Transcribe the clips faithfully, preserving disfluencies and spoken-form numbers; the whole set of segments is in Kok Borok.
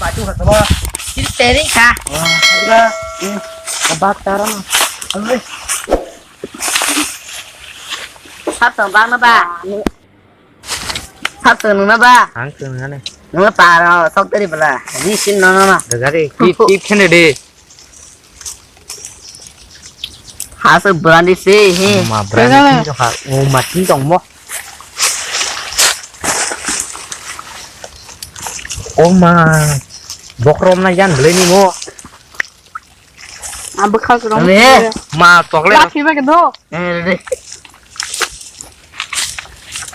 Atu ka ba. Sini teri ka. Wah, ba. Ba taram. Sab tong bang na ba. Sab tong na ba. Ang tong na ne. Nungna paro sok teri bala. Ni sin no no no. Dagari. Tip tip khene de. Haso brandi se he. Ma brandi. Tengah. Tin tong ha. O ma tin tong mo. O ma. Bokrom na yan bele ni mo. Ang bwkhak rong. Ame, ma chocolate. Lathi ba kedo. Eh, re.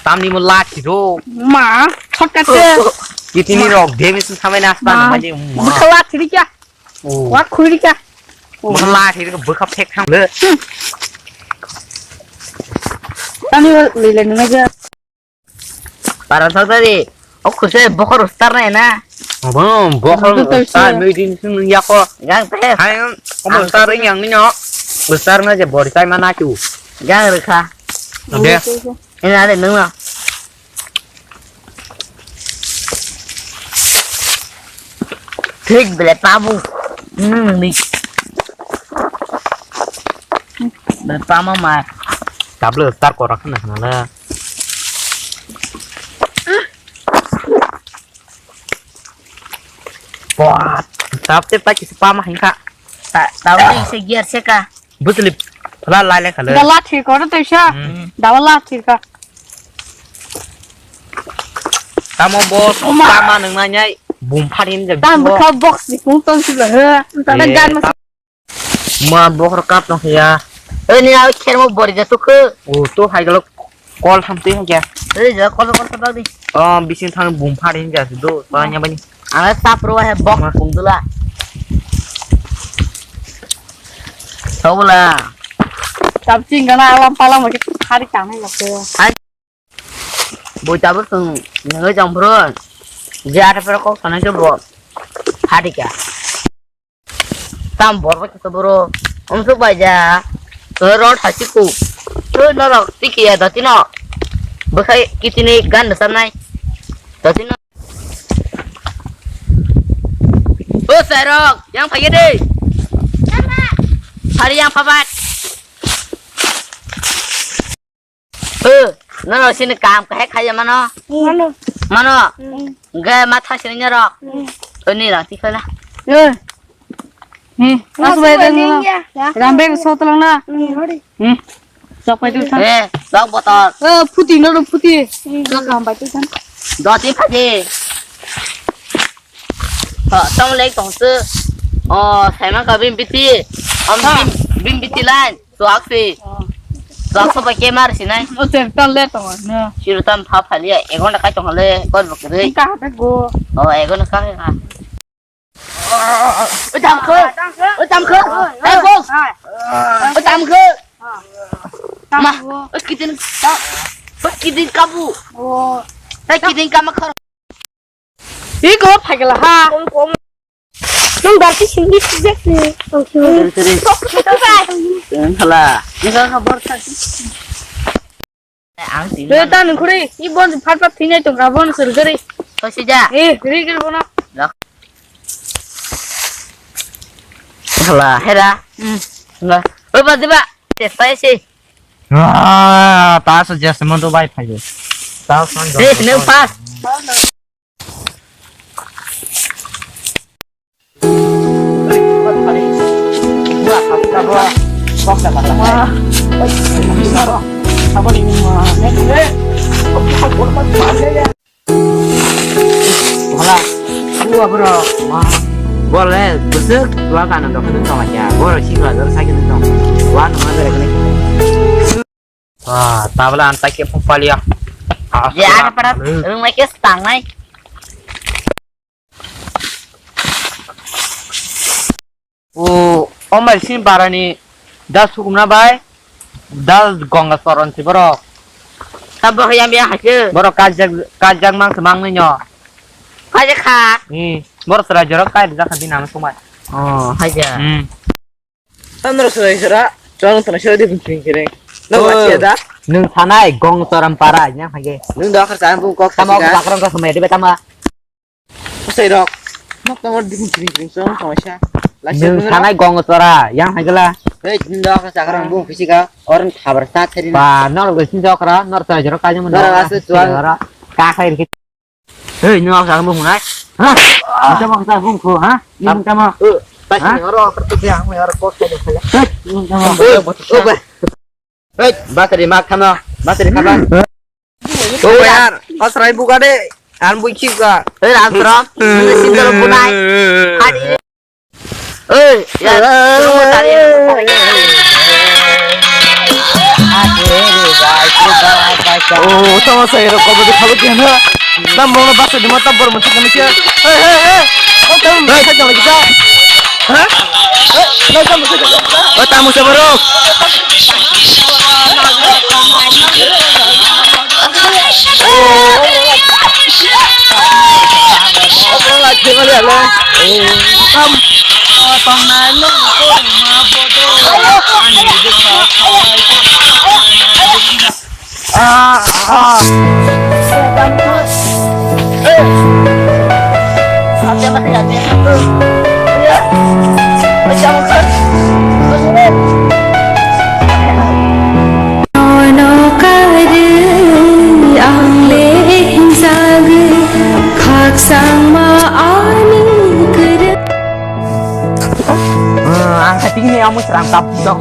Tamni mo lathi do. Ma, shortcut se. Kitini rok, demis samai na asta ma. Bwkhak lathi ri kya? Oh. Wa khuri kya? Oh. Bwkhak lathi ri, bwkhak phek thang le. Tamni le le ngai ja. Para thok tadi. O khurse bokhor star na na. Abo bokhor star mui din sung ya ko. Gang te. Hai, o star yang ni no. Star na je bor kai mana chu. Gang rekha. Oke. Ina de nung na. Thik bele pabu. Hmm, ni. Bele pama ma. Tablo star korak na na. Wah, tap te pa kisa pama hingka. Ta, tau ni se gear se ka. Butli phala lai lai khala. Dala thir kor te sha. Hmm. Dala la thir ka. Tamo bo pama nang na nyai bum pharin je. Tam bukha box ni kung ton si ba he. Tam gan ma. Ma bokhor kap tong ya. Oi ni awi kher mo bori ja tukhu. O to hai galo kol tham twi hokya. Oi ja kol kol sabak di. O bising thang bum phari hokya do. Tanya bani. Ang tap ro hai bok bum dula. Thobla. Tap ching gana alam palam ke hari tang hai galo. Bui tabuk chwng nungwi chong phuru je ata phuru kok sanai khe bo phatika. Tam bor bai khe boro umsuk bai ja rot hasi ku. Twi norok tiki ya dati no bwkhai kitini gan da sanai dati no. O sairok yang phai de. Phari yang phabat. Eh, nono sini kam kahai khaya mano? Mano. Mano? Hmm. Ge matha sini nyoro? Hmm. Oni rati khala. Eh. Ni, aku bayar dulu. Rambe so tolong na. Hmm. Sok pai tu san. Eh, sok botol. Eh, phuti nono phuti. Sok kam pai tu san. Doti phaji. Ha, tamo lek tong se. O, saima ka bin biti. Am bin, bin biti line. Suak si. Suak so pakai mar sinai. O, ter tan le tong na. Siru tam pha pha liya. Egon da kai tong le. Kor bakre. Ka ha go. O, egon ka ka. O, tam ko. O, tam ko. Tam ko. O, tam ko. Ma, o kitin ka. O kitin kabu. O. Kitin kama khar. Iko phagala ha. Nung darti singgi sijak ni. Thank you. Sorry, sorry. Thank you. Hala. Nika khabar thak. Ang sini. Re ta nung khuri. I bon phat phat thinai tong ka bon sur gari. Kau sija. Eh, ri gari bono. Hala, hera. Hmm. Enggak. Oi, ba, ba. Testa si. Ah, ta so just mo do bai phai. Ta so. Eh, nung pas. Wala, wah bro, wah. Bole, besek, wah kana dokter tong ya. Boro sih wah, dokter sakit tong. Wah, nama dari kene. Ah, tabla antai ke pun palia. Ah, ya, ada parat. Rung mai ke stang mai. O, o mai sin barani da sukumna bai da Gonga Soron si borok. Tabok yang biya hasil. Borok kajak kajak mang semang ni nyo. Kajak kha. Ni, borok serai jorok kai rijak kha di nama sumai. Oh, haja. Hmm. Tamro serai sera, chong tana sera di pun kring kring. No, oh, wachia da. Nung sanai Gong Soron para yang hage. Nung da khar sa bung kok. Tamo bakrong ka semai di betama. Sai rok. Nok tamo ding ding ding song tamo sha. Laisa Nung bungra. Sanai gong chora, yang hai gela. Hei, nda ka sakra bung fisika, orang khabar sa theri na. Ba, nor go sin jokra, nor sa jero kaje mo. Nor ase tuan. Ka khai ri. Hei, nor sa bung nai. Ha? Kita bang sa bung ko, ha? Ini tamo. Eh, pas ini oro kertu dia, aku oro kos ko. Hei, ini tamo. Oh, oh, ba. Hei, battery mak khano, battery khaban. Oh, yar, asrai buka de, an bui chika. Hei, Ramcharan, ini sindal bunai. Hadi. Hei, yar, tunggu tadi. Oh, sama saya rokok betul kalau dia na. Nam mau bahasa di mata baru masuk kami sia. Hei, hei, hei. Oh, tamu, hei, jangan kita. Hah? Hei, hei, tamu, hei, jangan kita. Oh, tamu siapa, bro? Nono karwi ang le hinjagwi, khaksangma ani kwrwi. Ang khatingni amo srang kap dok.